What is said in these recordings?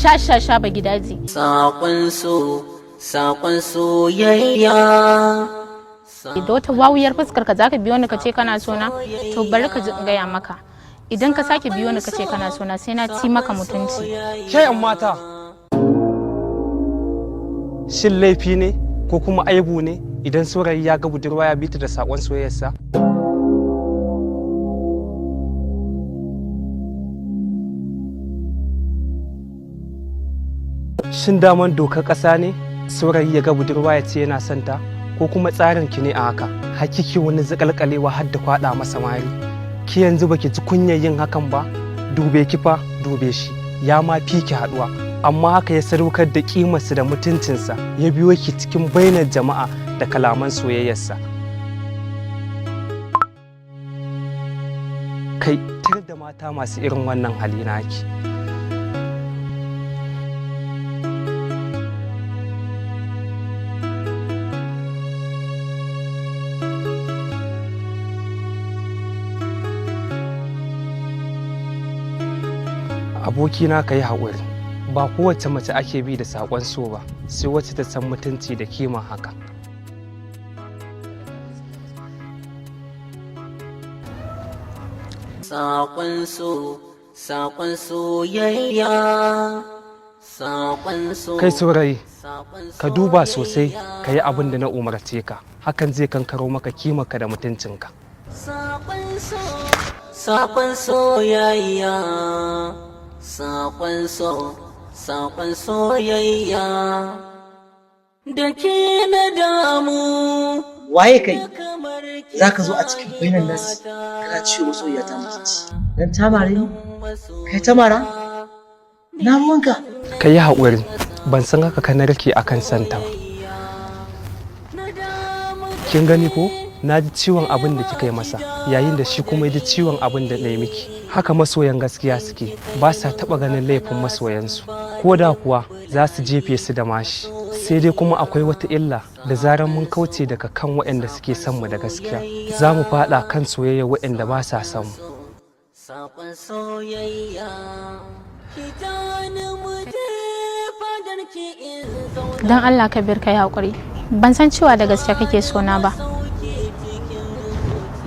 Sha sha sha, ba gidaje. Saƙon so, saƙon soyayya. Da wata wawuyar fuskar ka zaka biyo ni ka ce kana so na? To bari ka ji in gaya maka. Idan ka sake biyo ni ka ce kana so na, sai na ci maka mutunci. Ke yan mata, shin laifi ne ko kuma aibu ne idan saurayi ya ga budurwa ya bita da saƙon soyayyarsa? Shin daman dokar ƙasa ne saurayi ya ga budurwa ya ce yana son ta, ko kuma tsarin ki ne a haka? Hakiki wani zakalkalewa har da kwaɗa masa mari. Ki yanzu baki ji kunyar yin hakan ba? Dube ki fa, dube shi, ya ma fi ki haɗuwa. Amma haka ya sadaukar da kimarsa da mutuncinsa ya biyo ki cikin bainar jama'a da kalaman soyayyarsa. Kai tir da mata masu irin wannan hali naki. Abokina, ka yi haƙuri, ba kowace mace ake bi da saƙon so ba, sai wacce ta san mutunci da kima haka. Saƙon so, saƙon soyayya. Saƙon so. Kai saurayi, saƙon ka duba sosai ka yi abin da na umarce ka, hakan zai kankaro maka kimarka da mutuncinka. Saƙon so, saƙon soyayya. Saƙon so, saƙon soyayya. Da ke na damu. Waye kai? Kamar ki? Za ka zo a cikin bainar nas kana ciwo masoyiya ta mutunci dan ta mare ni? Kai ta mara? Na ruwanka? Ka yi haƙuri, ban san haka ka narke a kan santa ba. Kin gani ko? Na ji ciwon abin da kika yi masa, yayin da shi kuma ya ji ciwon abin da na yi miki. Haka masoyan gaskiya suke, ba sa taɓa ganin laifin masoyansu, ko da kuwa za su jefe su da mashi. Sai dai kuma akwai wata illa: da zarar mun kauce daga kan waɗanda suke son mu da gaskiya, za mu faɗa kan soyayya waɗanda ba sa son mu. Saƙon soyayya. Ki jani mu je fadar ki in zauna. Don Allah Kabir, ka yi haƙuri. Ban san cewa da gaske kake so na ba.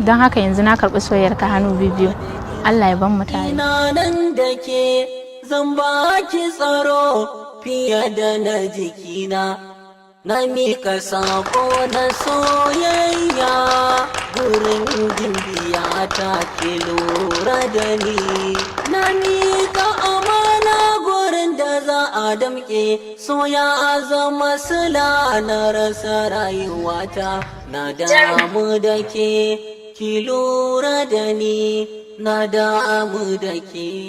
Don haka yanzu na karɓi soyayyar ka hannu biyu. Allah ya ban mu tare. Ina nan da ke, zan ba ki tsaro fiye da na jikina. Na mika sako na soyayya gurin gimbiya ta, ki lura da ni. Na mika amana gurin da za a damƙe soya zama sila na rasa rayuwata. Na damu da ke, ki lura da ni, na damu da ke.